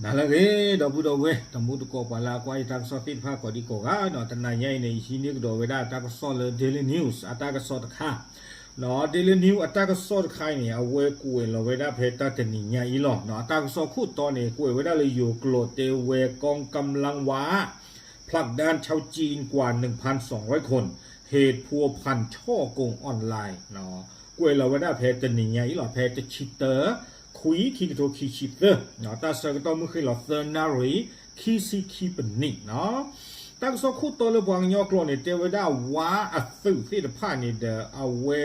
နၤလၢအဂ့ၤ ဒီပုၢ်ဒီဝဲၢ် တံၤသကိးပှၤလၢအကွၢ်ယတၢ်ကစီၣ်သ့ၣ်တဖၣ်ကိးဒံကိးဂၤဒီး တနၤညါအံၤန့ၣ် ယဟံးန့ၢ်ကဒီးဝဲဒၣ်တၢ်ကစီၣ်လၢ Daily News အတၢ်ကစီၣ်တခါ ဒီး Daily News အတၢ်ကစီၣ်တခါအံၤန့ၣ် အဝဲကွဲးလီၤဝဲဒၣ်ဖဲတၢ်တနံၤညါအံၤလီၤ. အတၢ်ကစီၣ်ခိၣ်တီန့ၣ် ကွဲးဝဲဒၣ်လၢယိၤကျိာ်တဲဝဲ กองกำลังว้า ผลักดันชาวจีนกว่าหนึ่งพันสองร้อยคน เหตุพัวพันฉ้อโกงออนไลน์ ကွဲးလီၤဝဲဒၣ်ဖဲတနံၤညါအံၤလီၤ ဖဲတဆံတၢ ခွံ ခံကထိခံဆံသၢ တၢ်ဆၢကတီၢ်မုၢ်ဃ့ၢ်လီၤသၢနၣ်ရံၣ် ခံဆံခံပနံးနီၤ. တၢ်ကစီၣ်ခိၣ်တီလၢပှၤကညီကျိာ်န့ၣ် တဲဝဲဒၣ်ဝါအသုးသ့ၣ်တဖၣ်န့ၣ်ဒီး အဝဲ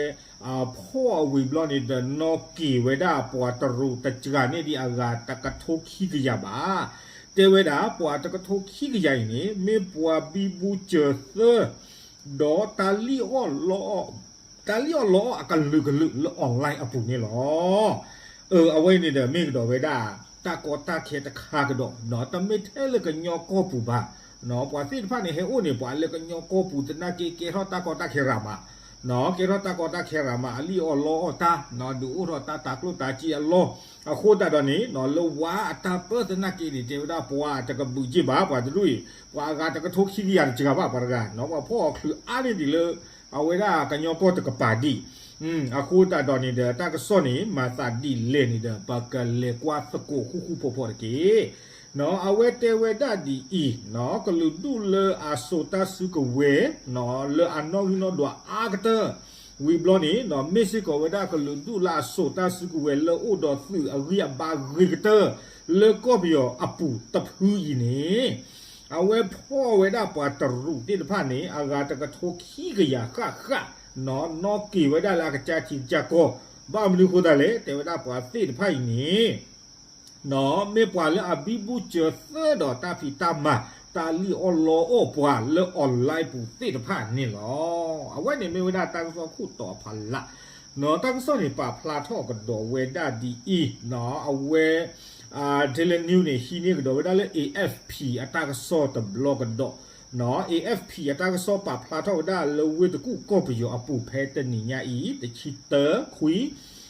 ဖီၣ်အဝံၤဘျီန့ၣ်ဒီး နီၣ်က့ၤဝဲဒၣ်ပှၤတရူးတစှၤန့ၢ်ဒံးအဂၤတကထိခံကယၤဘၣ်. တဲဝဲဒၣ်ပှၤတကထိခံကယၤအံၤန့ၣ် မ့ၢ်ပှၤဘံဘူစၢၤသၢ ဒီးတၢ်လံၣ်အီၣ်လီအီၣ် တၢ်လံၣ်အီၣ်လီအီၣ်အကလုာ်ကလုာ်လၢ online အပူၤန့ၣ်လီၤ. အဝဲန့ၣ်ဒီးမ့ၢ်ကဒီးဝဲဒၣ် တၢ်ကီတၢ်ခဲတခါကဒီး တမ့ၢ်ထဲလၢကညီကီၢ်ပူၤဘၣ်. ပှၤသ့ၣ်တဖၣ်န့ၣ် ဟဲအိၣ်န့ၣ် ပှၤလၢကညီကီၢ်ပူၤသနာ်က့ ကဲထီၣ်တၢ်ကီတၢ်ခဲရၤမး ကဲထီၣ်တၢ်ကီတၢ်ခဲရၤမး အလံၣ်အီၣ်လီအီၣ်တၢ် ဒုးအိၣ်ထီၣ်တၢ်တၤကျိၣ်တၤစ့အလီၢ် အဃိသတးဒီးန့ၣ် လၢဝါအတၢ်ပၢၢ်သနာ်က့န့ၣ် တဲဝဲဒၣ်ပှၤတကဘုးက့ဘၣ် ပှၤတဒူၣ်အံၤ ပှၤအဂၤတကထိခံကယၤတစှၤဘၣ် ပှၤတဂၤ ပှၤဖီၣ်အီၤချုးအါန့ၢ်ဒံးလၢ အဝဲဒၣ်ကညီကီၢ်တကပၤဒံး အဃိသတးဒီးန့ၣ်ဒီး တၢ်ကစီၣ်န့ၣ် မၤသးဒ်လဲၣ်န့ၣ်ဒီး ပကလဲၤကွၢ်သကိးဃူဃူဖိးဖိးတက့ၢ်. အဝဲတဲဝဲဒၣ်ဒ်အံၤ ကလုာ်ဒူၣ်လၢအစိာ်တၢ်စုကဝဲၤ လၢအနီၣ်ဂံၢ်နီၣ်ဒွးအါကတၢၢ် ဝံၤဘျီန့ၣ် မ့ၢ်စ့ၢ်ကီးဝဲဒၣ်ကလုာ်ဒူၣ်လၢအစိာ်တၢ်စုကဝဲၤလၢအိၣ်ဒီးသုးအဂံၢ်အဘါဂ့ၤကတၢၢ် လၢကီၢ်ပယီၤအပူၤတဖုအံၤန့ၣ် အဝဲဖီၣ်ဝဲဒၣ်ပှၤတရူးသ့ၣ်တဖၣ်န့ၣ် အဂၤတကထိခံကယၤဃၣ်ဃၣ် နီၣ်က့ၤဝဲဒၣ်လၢအကစၢ်ထံကစၢ်ကီၢ် ဘၣ်မနုၤအဃိသတးလဲၣ် တဲဝဲဒၣ်ပှၤသ့ၣ်တဖၣ်အံၤန့ၣ် မ့ၢ်ပှၤလၢအဘံဘူစၢၤသၢဒီးတၢ်ဖံးတၢ်မၤ တၢ်လံၣ်အီၣ်လီအီၣ်ပှၤလၢ online ပူၤသ့ၣ်တဖၣ်န့ၣ်လီၤ. အဝဲန့ၣ်မ့ၢ်ဝဲဒၣ်တၢ်ကစီၣ်ခိၣ်တီအဖီလာ် တၢ်ကစီၣ်န့ၣ် ပာ်ဖျါထီၣ်ကဒီးဝဲဒၣ်ဒ်အံၤ အဝဲ Daily News န့ၣ် ဟံးန့ၢ်ကဒီးဝဲဒၣ်လၢ AFP အတၢ်ကစီၣ်တဘျီကဒီး AFP အတၢ်ကစီၣ်ပာ်ဖျါထီၣ်ဝဲဒၣ်လၢဝ့ၢ်တကူၣ်ကီၢ်ပယီၤအပူၤဖဲတနံၤညါအံၤ တဆံတၢ ခွံ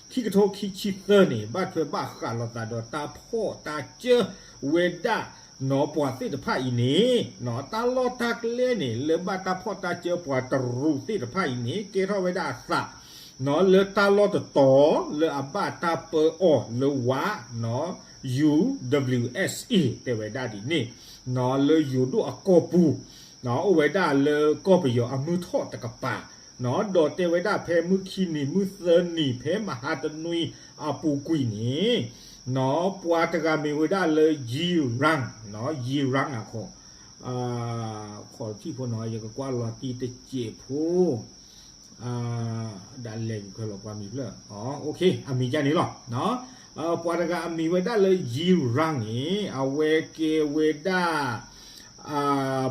ခံကထိခံဆံသၢန့ၣ် ဘၣ်ထွဲဘၣ်ဃးလိာ်သးဒီးတၢ်ဖီၣ်တၢ်စၢဝဲဒၣ် နီၢ်ပှၤသ့ၣ်တဖၣ်အံၤန့ၣ် တၢ်လီၢ်တၢ်ကျဲန့ၣ် လၢဘၣ်တၢ်ဖီၣ်တၢ်စၢပှၤတရူးသ့ၣ်တဖၣ်အံၤန့ၣ် ကဲထီၣ်ဝဲဒၣ်အသး လၢတၢ်လီၢ်တတီၤလၢအဘၣ်တၢ်ပၢအီၤလၢဝါ UWSA တဲဝဲဒၣ်ဒ်န့ၣ် လၢယိၤဒိၣ်အကီၢ်ပူၤ အိၣ်ဝဲဒၣ်လၢကီၢ်ပယီၤအမုၢ်ထီၣ်တကပၤ ဒီးတဲဝဲဒၣ်ဖဲမုၢ်ခံနံၤမုၢ်သၢနံၤဖဲမဟါတနွံအပူၤကွံာ်န့ၣ် ပှၤတဂၤမ့ၢ်ဝဲဒၣ်လၢ ယံရၣ် ယံရၣ်အခီ ခီၣ်ထံၣ်ဖိနီၤ ယကကွၢ်လီၤတံၢ်တစဲးဖိ ဒၣ်လဲာ်ကွံာ်ခဲလီၤပှၤမံၤဖျၢၣ် အမံၤကန့ၣ်လီၤ. ပှၤတဂၤအမံၤဝဲဒၣ်လၢ ယံရၣ်န့ၣ် အဝဲကဲဝဲဒၣ်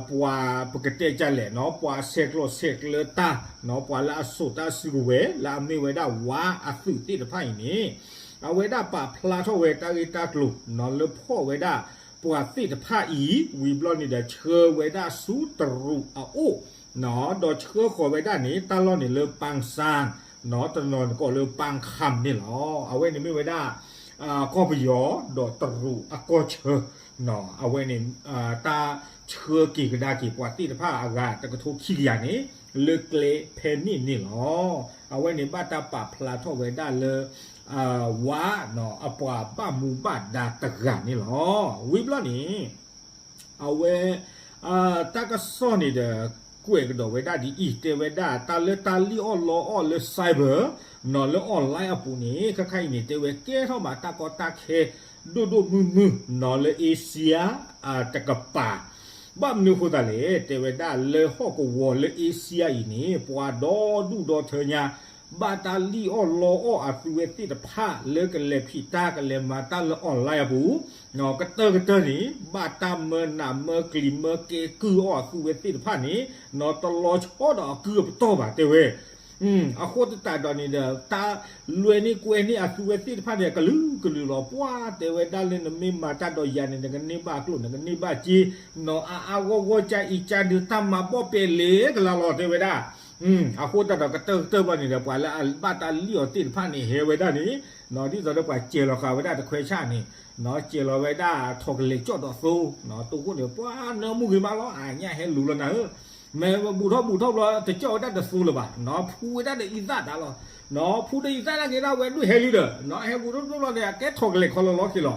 ပှၤပကတဲကလဲၣ်နီၤ ပှၤဆဲးကျိးဆဲးကျၢတၢ် ပှၤလၢအစိာ်တၢ်စုကဝဲၤ လၢအမ့ၢ်ဝဲဒၣ်ဝါအသုးသ့ၣ်တဖၣ်အံၤန့ၣ် အဝဲဒၣ်ပာ်ဖျါထီၣ်ဝဲတၢ်ဂ့ၢ်တၢ်ကျိၤနီၤလၢဖီၣ်ဝဲဒၣ် ပှၤသ့ၣ်တဖၣ်အံၤ ဝံၤဘျီန့ၣ်ဒီးဆှၢဝဲဒၣ်ဆူတရူးအအိၣ် ဒီးဆှၢဃီၤဝဲဒၣ်န့ၣ် တၢ်လီၢ်န့ၣ်လၢပၣ်စၣ် တနီၤနကိးလၢပၣ်ခၣ်န့ၣ်လီၤ. အဝဲန့ၣ်မ့ၢ်ဝဲဒၣ် ကီၢ်ပယီၤဒီးတရူးအကီၢ်ဆၢ အဝဲန့ၣ် တၢ်ဆှၢက့ၤကဒါက့ၤပှၤသ့ၣ်တဖၣ်အဂၤတကထိခံကယၤန့ၣ် လၢကျဲဖဲန့ၣ်န့ၣ်လီၤ. အဝဲန့ၣ်ဘၣ်တၢ်ပာ်ဖျါထီၣ်ဝဲဒၣ်လၢ ဝါ အပှၤဘၣ်မူဘၣ်ဒါတဂၤန့ၣ်လီၤ. ဝံၤဘျီန့ၣ် အဝဲ တၢ်ကစီၣ်န့ၣ်ဒီး ကွဲးကဒီးဝဲဒၣ်ဒ်အံၤ တဲဝဲဒၣ် တၢ်လၢတၢ်လံၣ်အီၣ်လီအီၣ်လၢ cyber နီၤလၢ online အပူၤန့ၣ် ခဲခါအံၤန့ၣ် တဲဝဲကဲထီၣ်မးတၢ်ကီတၢ်ခဲ ဒိၣ်ဒိၣ်မုၢ်မုၢ်နီၤလၢ Asia တကပၤ ဘၣ်မနုၤအဃိသတးလဲၣ် တဲဝဲဒၣ်လၢဟီၣ်ကဝီၤလၢ Asia အံၤန့ၣ် ပှၤဒီဒူၣ်ဒီထၢညါ ဘၣ်တၢ်လံၣ်အီၣ်လီအီၣ်အသုဝဲသ့ၣ်တဖၣ်လၢကလဲၤဖံးတၢ်ကလဲၤမၤတၢ်လၢ online အပူၤ ကတၢၢ်ကတၢၢ်န့ၣ် ဘၣ်တၢ်မၢနးမၢကျံၤမၢကဲကုၢ်အီၣ်အသုဝဲသ့ၣ်တဖၣ်န့ၣ် နီၤတလီၤဆီဒီးအကုၢ်အပတီၢ်ဘၣ်တဲဝဲ အဃိသတးဒီးန့ၣ်ဒီး တၢ်လွဲန့ၢ်ကွဲန့ၢ်အသုဝဲသ့ၣ်တဖၣ်န့ၣ် ကလုာ်ကလုာ်လီၤ ပှၤတဲဝဲဒၣ်လၢနမ့ၢ်မၤတၢ်ဒီးယၤန့ၣ် နကန့ၢ်ဘၣ်ကျိၣ် နကန့ၢ်ဘၣ်စ့ နီၤအါအါဂီၢ်ဂီၢ် ကၠါအံၤကၠါဒုးတၢ်မၤဘီၣ်ပဲာ်လဲၤကလါလီၤ တဲဝဲဒၣ် အဃိသတးဒီးကတၢၢ်ကတၢၢ်ဘၣ်န့ၣ်ဒီး ပှၤလၢအဘၣ်တၢ်လံၣ်အီၤသ့ၣ်တဖၣ်န့ၣ် ဟဲဝဲဒၣ်န့ၣ် ဒ်သိးဒီးပှၤစဲးလီၤဃာ်ဝဲဒၣ်တခွဲဆၣ်န့ၣ်, စဲးလီၤဝဲဒၣ်ထိးကလဲာ်ကၠီၣ်ဒီးသိ, တိခိၣ်န့ၣ် ပှၤနၢမူဂ့ၤမးလီၤ အညၣ်ဟဲလူၤလီၤနၤဧၢ, မ့ၢ်ဘူၣ်ထီၣ်ဘူၣ်ထီၣ်ဘျီ တကၠီၣ်ဝဲဒၣ်တသိလၢၤဘၣ်, ဖူဝဲဒၣ်ဒီးအံသၣ်တၢ်လီၤ, ဖူဒီးအံသၣ်နာ်က့ဒၣ်ဝဲဒိၣ်ဟဲလံဒီး ဟဲဘူၣ်ထီၣ်ဘူၣ်ထီၣ်ဘျီန့ၣ် အကဲထိးကလဲာ်ခီလီၤလီၤက့ၤလီ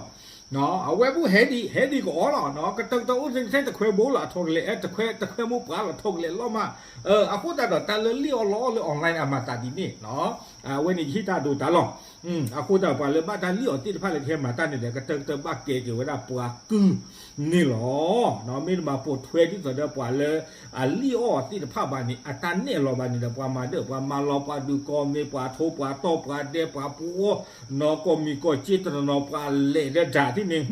ၤ, အဝဲဘူၣ်ဟဲဒံး ဟဲဒံးကအီၣ်လီၤ, ကတၢၢ်ကတၢၢ်အိၣ်သ့ၣ်တထဲတခွဲဘိလီၤ အထိးကလဲာ် တခွဲ တခွဲမိၢ်ပှၢ်လီၤ ထိးကလဲာ်လီၤမး, အဃိသတးဒီး တၢ်လၢလံၣ်အီၣ်လီအီၣ်လၢ online အမၤသးဒ်န့ၣ် အဝဲန့ၣ်ယဟ့ၣ်တၢ်ဒိတၢ်လီၤ, အဃိသတးပှၤလၢဘၣ်တၢ်လံၣ်အီၣ်သ့ၣ်တဖၣ်လၢကဟဲမၤတၢ်န့ၣ်ဒီး ကတၢၢ်ကတၢၢ်ဘၣ်ကဲက့ၤဝဲဒၣ်ပှၤကုၢ်န့ၣ်လီၤ, မ့တမ့ၢ်ပိာ်ထွဲဒ်သိးဒီးပှၤလၢ အလံၣ်အီၣ်သ့ၣ်တဖၣ်ဘၣ်န့ၣ် အတၢ်နဲၣ်လီၤဘၣ်န့ၣ်ဒီး ပှၤမၤဒၢၣ်ပှၤမၤလီၤ ပှၤဒုးကီၢ်မ့ၢ် ပှၤထိပှၤတီၢ် ပှၤဒဲးပှၤပှီၢ် နီၢ်ကီၢ်မံၤကီၢ်စ့တနီၤနီၤ ပှၤလဲၤဒီးဒၣ်သ့ၣ်န့ၣ်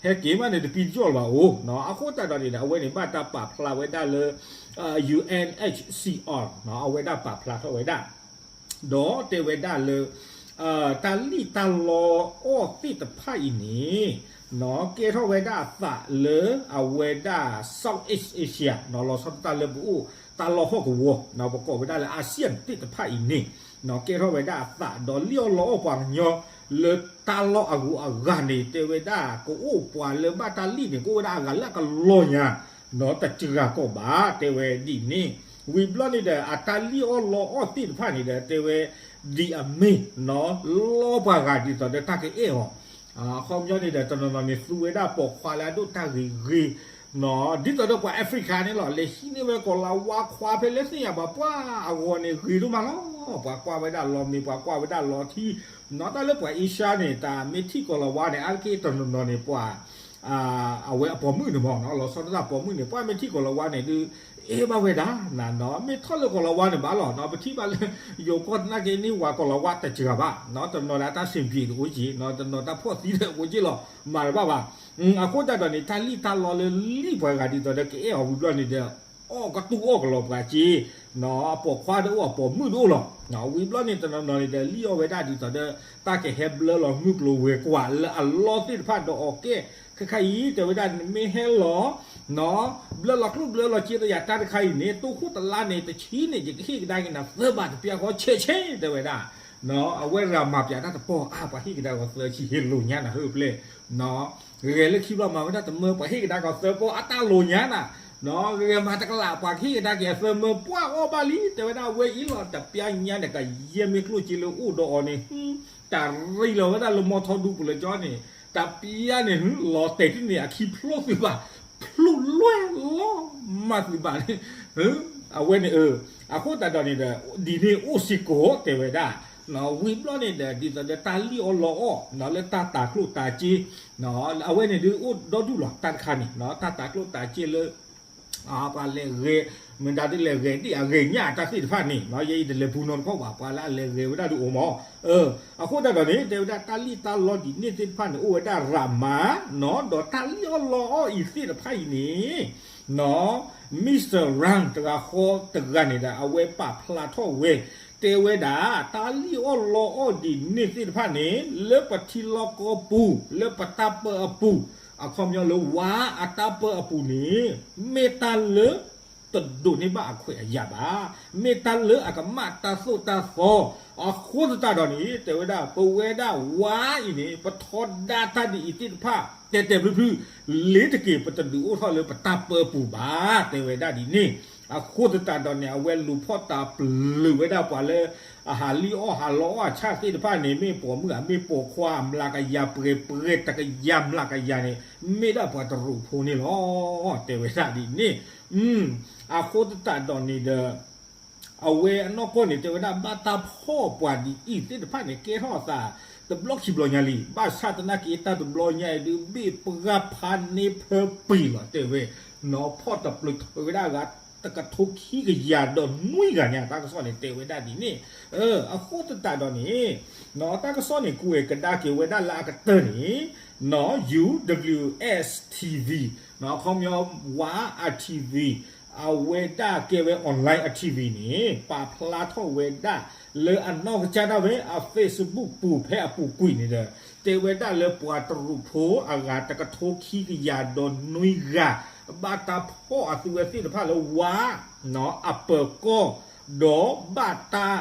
ဟဲက့ၤမးန့ၣ်တပံတကၠီၣ်လၢၤဘၣ်အိၣ်, အဃိသတးဒီးန့ၣ်ဒီး အဝဲန့ၣ်ဘၣ်တၢ်ပာ်ဖျါဝဲဒၣ်လၢ UNHCR အဝဲဒၣ်ပာ်ဖျါထီၣ်ဝဲဒၣ် ဒီးတဲဝဲဒၣ်လၢ တၢ်လံၣ်တၢ်လီအီၣ်သ့ၣ်တဖၣ်အံၤန့ၣ် ကဲထီၣ်ဝဲဒၣ်အသးလၢအဝဲဒၣ် Southeast Asia လီၤဆီဒၣ်တၢ်လၢပအိၣ် တၢ်လီၢ်ဟီၣ်ကဝီၤ ပကိးဝဲဒၣ်လၢ ASEAN သ့ၣ်တဖၣ်အံၤန့ၣ် ကဲထီၣ်ဝဲဒၣ်အသး ဒီးလံၣ်အီၣ်လီအီၣ်ပှၤကညီ လၢတၢ်လီၢ်အဂုၤအဂၤန့ၣ် တဲဝဲဒၣ် ကအိၣ်ပှၤလၢဘၣ်တၢ်လံၣ်န့ၣ် ကအိၣ်ဝဲဒၣ်အဂၤလၢအကလီၤညါ တစှၤကီးဘၣ် တဲဝဲဒ်န့ၣ်, ဝံၤဘျီန့ၣ်ဒီး အတၢ်လံၣ်အီၣ်လီအီၣ်သ့ၣ်တဖၣ်န့ၣ်ဒီး တဲဝဲ ဒ်အမ့ၢ် လီပှၤဂၤဒ်သိးဒီးတၢ်ကအဲၣ်အီၤ, အခီပညီန့ၣ်ဒီး တနီၤနီၤန့ၣ် သူဝဲဒၣ်ပိာ်ခွါလၢအဒိၣ်တၢ်ဂ့ၤဂ့ၤ ဒ်သိးဒီးပှၤ Africa န့ၣ်လီၤ လဲၤဟံးန့ၢ်ဝဲကီၤလၤဝါခွါဖဲလၢသ့ၣ်ညါဘၣ် ပှၤအဂီၢ်န့ၣ်ဂ့ၤဒိၣ်မးလီၤ, ပှၤကွၢ်ဝဲဒၣ်လီၤမ့ၤ ပှၤကွၢ်ဝဲဒၣ်လီၤထံ, နီၢ်တၢ်လၢပှၤ Asia န့ၣ် တၢ်မ့ၢ်ထံၣ်ကီၤလၤဝါန့ၣ် အါတက့ၢ်တနီၤနီၤန့ၣ် ပှၤ အဝဲအပိာ်မုၣ်န့ၣ်မ့ၢ် လီၤဆီဒၣ်တၢ်ပိာ်မုၣ်န့ၣ် ပှၤမ့ၢ်ထံၣ်ကီၤလၤဝါန့ၣ်ဒုး အဲၣ်ဘၣ်ဝဲဒၣ်နၤနီၤ မ့ၢ်ထီၣ်လၢကီၤလၤဝါန့ၣ်ဘၣ်လီၤနီၤ ပထံၣ်ဘၣ်လၢ ယိၤကီၢ်သနာ်က့န့ၢ်ဝၤကီၤလၤဝါတစှၤဘၣ်နီၤ တနီၤဒၣ်တၢ်စ့ၣ်ပံၤတအိၣ်က့ၤနီၤ တနီၤတၢ်ဖှီၣ်သံဒီးအိၣ်က့ၤလီၤ မၤတဘၣ်ဘၣ် အဃိသတးဒီးန့ၣ် တၢ်လံၣ်တၢ်လီလၢလံၣ်ပှၤဂၤဒ်သိးဒီးကအဲၣ်အီၤဝံၤဘျီန့ၣ်ဒီး အီၣ်ကတူၢ်အီၣ်ကလီၤပှၤက့ၤ အပိာ်ခွါတအိၣ်အပိာ်မုၣ်တအိၣ်လီၤ. ဝံၤဘျီန့ၣ်တနီၤနီၤန့ၣ်ဒီး လံၣ်အီၣ်ဝဲဒၣ်ဒ်သိးဒီး တၢ်ကဟဲဘျၢလီၤမုၢ်ကျိၤဝဲၤကွာ်လၢအလီၢ်သ့ၣ်တဖၣ်ဒီးအီၤကဲ ခဲခါအံၤ တဲဝဲဒၣ်နမ့ၢ်ဟဲလီၤ ဘျၢလီၤကျိၣ်ဘျၢလီၤစ့ဒီးယၤတၢ်တခါအံၤန့ၣ် တိခိၣ်တလါန့ၣ် တဆံန့ၣ် ယကဟ့ၣ်ကဒါက့ၤနၤသၢဘးတပျၢ်ဃီ ဆဲးဆဲး တဲဝဲဒၣ် အဝဲရၤမၤပၠးတၢ်တပီၢ် အါ ပှၤဟ့ၣ်ကဒါကီၤသၢဆံ ဟ့ၣ်လိာ်ညါနၤဟၢပျဲၢ် ဂဲၤလၢခံဘျီမၤဝဲဒၣ်တမၢ ပှၤဟ့ၣ်ကဒါကီၤသၢပီၢ် အတၢ်လိာ်ညါနၤ ဂဲၤမၤတကလး ပှၤကဟ့ၣ်ကဒါက့ၤအသၢမၢ ပှၤအီၣ်ဘၣ်လံ တဲဝဲဒၣ်အဝဲအံၤလီၤ တပျၢ်ညါန့ၣ် ကယဲၢ်မ့ၢ်ကျိၣ်စ့လၢအိၣ်ဒီးအီၤန့ၣ် တၢ်ရံလီၤဝဲဒၣ်လၢမီထီဒူပူၤလၢကၠီန့ၣ် တပျၢ်န့ၣ် လီၤတဲာ်တန့ၢ်အခံဖျိသုးဘၣ် ဖျိလွဲၢ်လီၤမၢ်သုးဘၣ်န့ၣ် အဝဲန့ၣ် အဃိသတးဒီးန့ၣ်ဒီး ဒ်န့ၣ်အိၣ်စ့ၢ်ကီးတဲဝဲဒၣ် ဝံၤဘျီန့ၣ်ဒီး ဒ်သိးဒီးတၢ်လံၣ်အီၣ်လီအီၣ် လၢတၢ်တၤကျိၣ်တၤစ့ အဝဲန့ၣ်ဒုးအိၣ်ဒီဒူၣ်လီၤ တၢ်တခါန့ၣ် တၢ်တၤကျိၣ်တၤစ့လၢ ပှၤလဲၤဂဲၤ မ့ၢ်ဒၣ်တလဲၤဂဲၤဒ်အဂဲၤညၣ်တၢ်သ့ၣ်တဖၣ်န့ၣ် ယဲအံၤတလဲၤပူၤနီတခီဘၣ် ပှၤလၢအလဲၤဂဲၤဝဲဒၣ်ဒုးအိၣ်မး အဃိသတးဒီးန့ၣ် တဲဝဲဒၣ်တၢ်လံၣ်တၢ်လီဒ်န့ၣ်သ့ၣ်တဖၣ်န့ၣ် အိၣ်ဝဲဒၣ်ရးမး ဒီးတၢ်လံၣ်အီၣ်လီအီၣ်အံၤသ့ၣ်တဖၣ်အံၤန့ၣ် Mister Rang တဂၤဃီတဂၤန့ၣ်ဒီး အဝဲပာ်ဖျါထီၣ်ဝဲ တဲဝဲဒၣ် တၢ်လံၣ်အီၣ်လီအီၣ်ဒ်န့ၣ်သ့ၣ်တဖၣ်န့ၣ် လၢပထံလီၢ်ကီၢ်ပူၤ လၢပတၢ်ပၢအပူၤ အခီပညီလၢဝါအတၢ်ပၢအပူၤန့ၣ် မ့ၢ်တၢ်လၢ တဒိးန့ၢ်ဘၣ်အခွဲးအယာ်ဘၣ်. မ့ၢ်တၢ်လၢအကမၣ်တၢ်သိၣ်တၢ်သီ အဃိသတးဒီးန့ၣ် တဲဝဲဒၣ် ပဝဲဒၣ်ဝါအံၤန့ၣ် ပထီဒါတၢ်ဒ်အံၤသ့ၣ်တဖၣ် တဲတဲာ်ဖျုဖျု လ့ၤတက့ၤ ပတဒုးအိၣ်ထီၣ်လၢပတၢ်ပၢအပူၤဘၣ် တဲဝဲဒၣ်ဒ်န့ၣ်. အဃိသတးဒီးန့ၣ် အဝဲလူၤဖီၣ်တၢ်ပျုၤဝဲဒၣ်ပှၤလၢ အဟးလံၣ်အီၣ်ဟးလီအီၣ်အဆၣ်သ့ၣ်တဖၣ်န့ၣ် မ့ၢ်ပိာ်မုၣ်ဧါ မ့ၢ်ပိာ်ခွါ မျးကယၤပှဲၤပှဲၤ တကယၤမျးကယၤန့ၣ် မ့ၢ်ဒၣ်ပှၤတရူးဖိန့ၣ်လီၤ တဲဝဲဒၣ်ဒ်န့ၣ်. အဃိသတးဒီးန့ၣ်ဒီး အဝဲအနီၢ်ကီၢ်န့ၣ် တဲဝဲဒၣ်ဘၣ်တၢ်ဖီၣ်ပှၤဒ်အံၤသ့ၣ်တဖၣ်န့ၣ် ကဲထီၣ်အသး တဘျီခံဘျီညါလံ. ဘၣ်ဆၣ်သနာ်က့ တၢ်တဘျီညါအံၤဒုး ဘ့ၣ်ပှၤဖးန့ၢ်ဖၢပံၤလီၤ တဲဝဲ နီၢ်ဖီၣ်တပျုၤထီၣ်ဝဲဒၣ်အဂၤ တကထိခံကယၤဒီးနွံဂၤညါ တၢ်ကစီၣ်န့ၣ် တဲဝဲဒၣ်ဒ်န့ၣ်. အဃိသတးဒီးန့ၣ် တၢ်ကစီၣ်န့ၣ် ကွဲးကဒါက့ၤဝဲဒၣ်လၢအကတၢၢ်န့ၣ် နီၢ် ယူၣ် ဒဘျီယူၣ် အ့ၣ် ထံၣ်ဝံၣ် နီၢ် အခီပညီ ဝါ အ ထံၣ်ဝံၣ် အဝဲဒၣ်ကဲဝဲ online အ ထံၣ်ဝံၣ် န့ၣ် ပာ်ဖျါထီၣ်ဝဲဒၣ် လၢအနီၢ်ကစၢ်ဒၣ်ဝဲ အ Facebook ပူၤဖဲအပူၤကွံာ်န့ၣ်ဒီး တဲဝဲဒၣ်လၢပှၤတရူးဖိအဂၤ တကထိခံကယၤဒီးနွံဂၤ ဘၣ်တၢ်ဖီၣ်အသုဝဲသ့ၣ်တဖၣ်လၢဝါ နီၢ် အပၢၤကီၢ် ဒီးဘၣ်တၢ်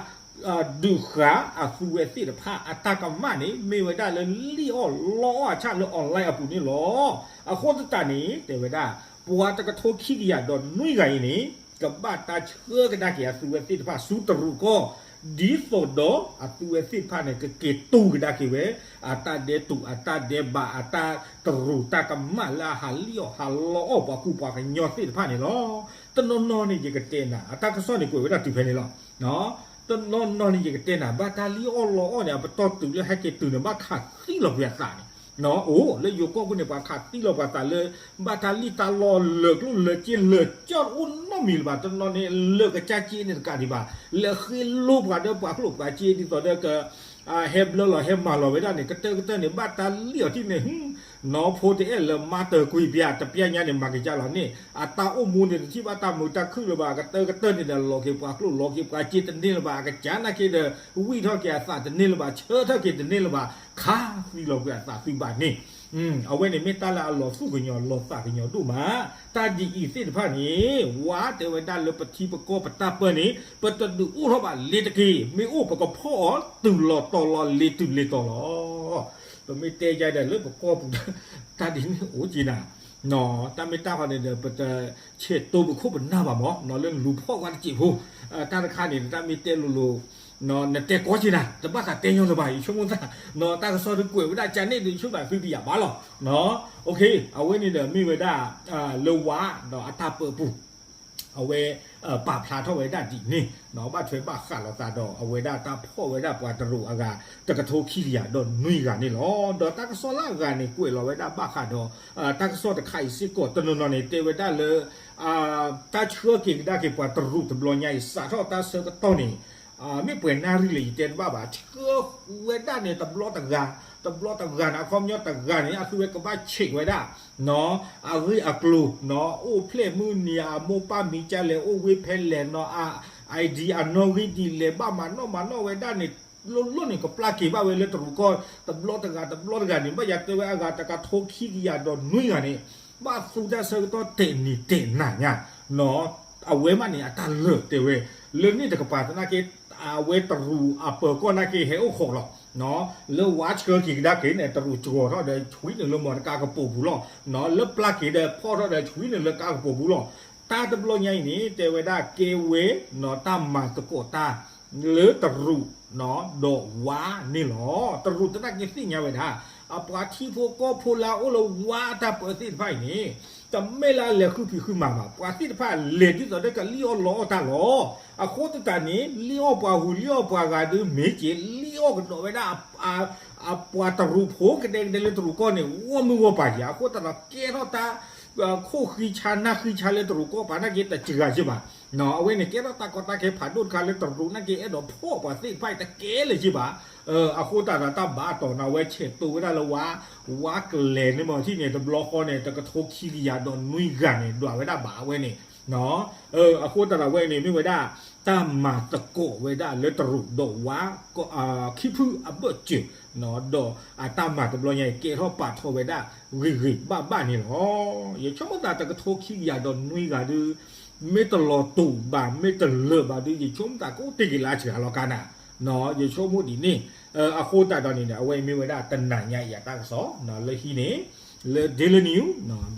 ဒုးဃာ်အသုဝဲသ့ၣ်တဖၣ်အတၢ်ကမၣ်န့ၣ် မ့ၢ်ဝဲဒၣ်လၢလံၣ်အီၣ်လီအီၣ်အဆၣ်လၢ online အပူၤန့ၣ်လီၤ. အဃိသတးန့ၣ် တဲဝဲဒၣ် ပှၤတကထိခံကယၤဒီးနွံဂၤအံၤန့ၣ် ကဘၣ်တၢ်ဆှၢကဒါက့ၤအသုဝဲသ့ၣ်တဖၣ်ဆူတရူးကီၢ် ဒ်သိးဒီးအသုဝဲသ့ၣ်တဖၣ်န့ၣ် ကက့ၤတူၢ်ကဒါက့ၤဝဲ အတၢ်ဒဲးတူာ် အတၢ်ဒဲးဘး အတၢ်တရူးတၢ်ကမၣ်လၢအဟးလံၣ်အီၣ်ဟးလီအီၣ်ပှၤကူပှၤကညီသ့ၣ်တဖၣ်န့ၣ်လီၤ. တနီၤနီၤန့ၣ် ယကတဲနၤ အတၢ်ကစီၣ်န့ၣ်ကွဲးဝဲဒၣ်တုၤဖဲန့ၣ်လီၤ. တနီၤနီၤန့ၣ် ယကတဲနၤ ဘၣ်တၢ်လံၣ်အီၣ်လီအီၣ်န့ၣ် အပတီၢ်တုၤလၢဟဲက့ၤတုၤန့ၣ် ဘၣ်ခးသံလီၤကွံာ်အသးန့ၣ် အိၣ်လၢယိၤကီၢ်ပူၤန့ၣ် ပှၤခးသံလီၤပှၤသးလၢ ဘၣ်တၢ်လံၣ်တၢ်လီလၢာ်ကျိၣ်လၢာ်စ့လၢာ်ကၠီၣ်တအိၣ်နီတမံၤလၢၤဘၣ်. တနီၤန့ၣ် လၢာ်ကစၢ်စ့န့ၣ်တကးဒံးဘၣ် လဲၤဃ့လိပှၤဒီးပှၤကျိၣ်ပှၤစ့ဒ်သိးဒီးက ဟဲဘျၢလီၤဟဲမၤလီၤဝဲဒၣ်န့ၣ် ကတၢၢ်ကတၢၢ်န့ၣ် ဘၣ်တၢ်လံၣ်အီၤထံၣ်န့ၣ် နီၢ်ဖိတအဲၣ်လၢမၤတၢ်ကွံာ်ပျၢ် တပျၢ်ညါန့ၣ် မၤက့ၤကၢ်လီၤန့ၣ် အတၢ်အိၣ်မူန့ၣ် တထံၣ်ဘၣ်တၢ်မုာ်တၢ်ခုၣ်လၢၤဘၣ်. ကတၢၢ်ကတၢၢ်န့ၣ်ဒီး လီၤက့ၤပှၤကျိၣ်လီၤက့ၤပှၤစ့တန့ၢ်လၢၤဘၣ်. အကစၢ်နာ်က့ဒီး ဝံၣ်ထီၣ်က့ၤအသးတန့ၢ်လၢၤဘၣ် ဆၢထၢၣ်က့ၤတန့ၢ်လၢၤဘၣ် ခးသံလီၤကွံာ်အသးသံဘၣ်န့ၣ် အဝဲန့ၣ်မ့ၢ်တၢ်လၢအလီၤသူၣ်ကညီၤလီၤသးကညီၤဒိၣ်မး. တၢ်ဒ်အံၤသ့ၣ်တဖၣ်န့ၣ် ဝါတဲဝဲဒၣ်လၢပထံပကီၢ်ပတၢ်ပၢန့ၣ် ပတဒုးအိၣ်ထီၣ်ဘၣ်လ့ၤတက့ၢ်. မ့ၢ်အိၣ်ပကဖီၣ်အီၤတုၤလီၤတီၤလီၤလ့ၤတုၤလ့ၤတီၤလီၤ. ပမ့ၢ်တဲယါဒီးလၢပကီၢ်ပူၤ တၢ်ဒ်န့ၣ်အိၣ်က့ၤနၤ တၢ်မ့ၢ်တၢ်ဃီန့ၣ်ဒီး ပတဆဲးတိပခိၣ်ပနၢ်ဘၣ်မး လၢလူၤဖီၣ်ဝဲတစဲးဖိ တၢ်တခါန့ၣ် တၢ်မ့ၢ်တဲလိၤလိၤ နတဲကီက့ၤနၤ တဘၣ်သးတဲညီလၢၤဘၣ် ယဆိကမိၣ်သး တၢ်ကစီၣ်တကွဲးဝဲဒၣ်ကန့ၣ်ဒီး ဆိကမိၣ်သးသုတယာ်ဘၣ်လီၤ. အဝဲန့ၣ်ဒီးမ့ၢ်ဝဲဒၣ် လၢဝါဒီးအတၢ်ပၢအပူၤ အဝဲ ပာ်ဖျါထီၣ်ဝဲဒၣ်ဒ်န့ၣ် ဘၣ်ထွဲဘၣ်ဃးလိာ်သးဒီး အဝဲဒၣ်တၢ်ဖီၣ်ဝဲဒၣ်ပှၤတရူးအဂၤ တကထိခံကယၤဒီးနွံဂၤန့ၣ်လီၤ. ဒီးတၢ်ကစီၣ်လၢအဂၤန့ၣ် ကွဲးလီၤဝဲဒၣ်ဘၣ်ဃးဒီး တၢ်ကစီၣ်တခါအံၤစ့ၢ်ကီး တနီၤနီၤန့ၣ် တဲဝဲဒၣ်လၢ တၢ်ဆှၢက့ၤကဒါက့ၤပှၤတရူးတဘျီညါအံၤ စးထီၣ်တၢ်ဆၢကတီၢ်န့ၣ် မ့ၢ်ပှဲၤနၣ်ရံၣ်လဲၣ် ယတဲတဘၣ်ဘၣ် ဆှၢဝဲဒၣ်န့ၣ် တဘျီတဂၤ တဘျီတဂၤန့ၣ် အခီပညီတဂၤန့ၣ် အသုဝဲကဘၣ်ဆံးဝဲဒၣ် အဂ့ၢ်အကျိၤ အိၣ်ဖျဲၣ်မုၢ်နံၤ အမိၢ်ပၢ်မံၤကလဲၣ် အိၣ်ဝ့ၢ်ဖဲလဲၣ်နီၤ ID အနီၣ်ဂံၢ်ဒ်လဲၣ် ဘၣ်မၤနီၣ်မၤနီၣ်ဝဲဒၣ်န့ၣ် လိၣ်လိၣ်န့ၣ် ကပျၢ်က့ၤဘၣ်ဝဲလၢတရူးကီၢ် တဘျီတဂၤတဘျီတဂၤန့ၣ် ဘၣ်ယၤတဲဝဲအဂၤတကထိခံကယၤဒီးနွံဂၤန့ၣ် ဘၣ်သူတၢ်ဆၢကတီၢ်တဲာ်နံၤတဲာ်နၤညါ အဝဲမးန့ၣ် အတၢ်လၢာ်တဲဝဲ လၢန့ၣ်တကပၤသနာ်က့ အဝဲတရူးအပၢၤကီၢ်နာ်က့ ဟဲအိၣ်ခိးလီၤ. လၢဝါဆှၢက့ၤကဒါက့ၤန့ၣ် တရူးစှီၤထီၣ်ဒီး ဆွံနုာ်လၢမီတကါကပိာ်ပူၤလီၤ. လၢပျၢ်က့ၤဒီး ဖီၣ်ထီၣ်ဒီးဆွံနုာ်လၢကါကပိာ်ပူၤလီၤ. တၢ်တဘျီညါအံၤန့ၣ် တဲဝဲဒၣ်ကဲဝဲ တၢ်မၤသကိးတၢ် လၢတရူး ဒီးဝါန့ၣ်လီၤ. တရူးသနာ်က့သ့ၣ်ညါဝဲဒၣ် အပှၤထံဖိကီၢ်ဖိလၢအအိၣ်လၢဝါအတၢ်ပၢသ့ၣ်တဖၣ်အံၤန့ၣ် တမ့ၢ်လၢအလဲၤဃုဖံးဃုမၤဘၣ်. ပှၤသ့ၣ်တဖၣ်လဲၤဒ်သိးဒီးကလံၣ်အီၣ်လီအီၣ်တၢ်လီၤ. အဃိသတးန့ၣ် လံၣ်အီၣ်ပှၤဂုၤလံၣ်အီၣ်ပှၤဂၤဒုးမ့ၢ်က့ၤ လံၣ်အီၣ်ကဒီးဝဲဒၣ် အပှၤတရူးဖိကဒဲကဒဲလၢတရူးကီၢ်န့ၣ် ဂီၢ်မုၢ်ဂီၢ်ပၤက့ၤ အဃိသတးဒီးကဲထီၣ်တၢ် ခိၣ်ဃံဆါနၢ်ဃံဆါလၢတရူးကီၢ်ပၤနာ်က့ တစှၤက့ဘၣ်. အဝဲန့ၣ်ကဲထီၣ်တၢ်ကီတၢ်ခဲဖးဒိၣ်တခါလၢတရူးနာ်က့ အဲၣ်ဒိးဖီၣ်ပှၤသ့ၣ်တဖၣ်အံၤတကဲလၢၤက့ဘၣ်. အဃိသတးဒီးတၢ်ဘၣ်အတီၤန့ၣ် အဝဲဆဲးတိဝဲဒၣ်လၢဝါ ဝါကလဲၤန့ၣ်မ့ၢ်ထံၣ်န့ၣ် တဘျီဃီန့ၣ် တကထိခံကယၤဒီးနွံဂၤန့ၣ် ဒွးဝဲဒၣ်ဘၣ်အဝဲန့ၣ် အဃိသတးဒီးအဝဲန့ၣ်မ့ၢ်ဝဲဒၣ် တၢ်မၤသကိးဝဲဒၣ်လၢတရူးဒီးဝါ ခံဖုအဘၢၣ်စၢၤ ဒီးအတၢ်မၤတဘျီညါအံၤ ကဲထီၣ်ပာ်ထီၣ်ဝဲဒၣ်ဂ့ၤဂ့ၤဘၣ်ဘၣ်န့ၣ်လီၤ. ယဆိကမိၣ်သးတကထိခံကယၤဒီးနွံဂၤဒုး မ့ၢ်တလီၤတူာ်ဘၣ် မ့ၢ်တလၢာ်ဘၣ်ဒုး ယဆိကမိၣ်သးကအိၣ်တ့ၢ်က့ၤလၢအစှၤလီၤကါနၤ ယဆိကမိၣ်ဒ်န့ၣ် အဃိသတးဒီးန့ၣ် အဝဲမ့ၢ်ဝဲဒၣ်တနၤညါအံၤ အတၢ်ကစီၣ်လၢဟံးန့ၣ် လၢ Daily News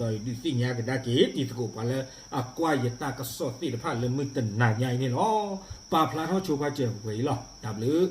ဒီးယဒုးသ့ၣ်ညါကဒါက့ၤ တံၤသကိးပှၤလၢအကွၢ်ယတၢ်ကစီၣ်သ့ၣ်တဖၣ်လၢမုၢ်တနၤညါအံၤန့ၣ်လီၤ. ပာ်ဖျါထီၣ်ဆိပာ်စၢၤပှဲၤအံၤလီၤ. တၢ်ဘျုး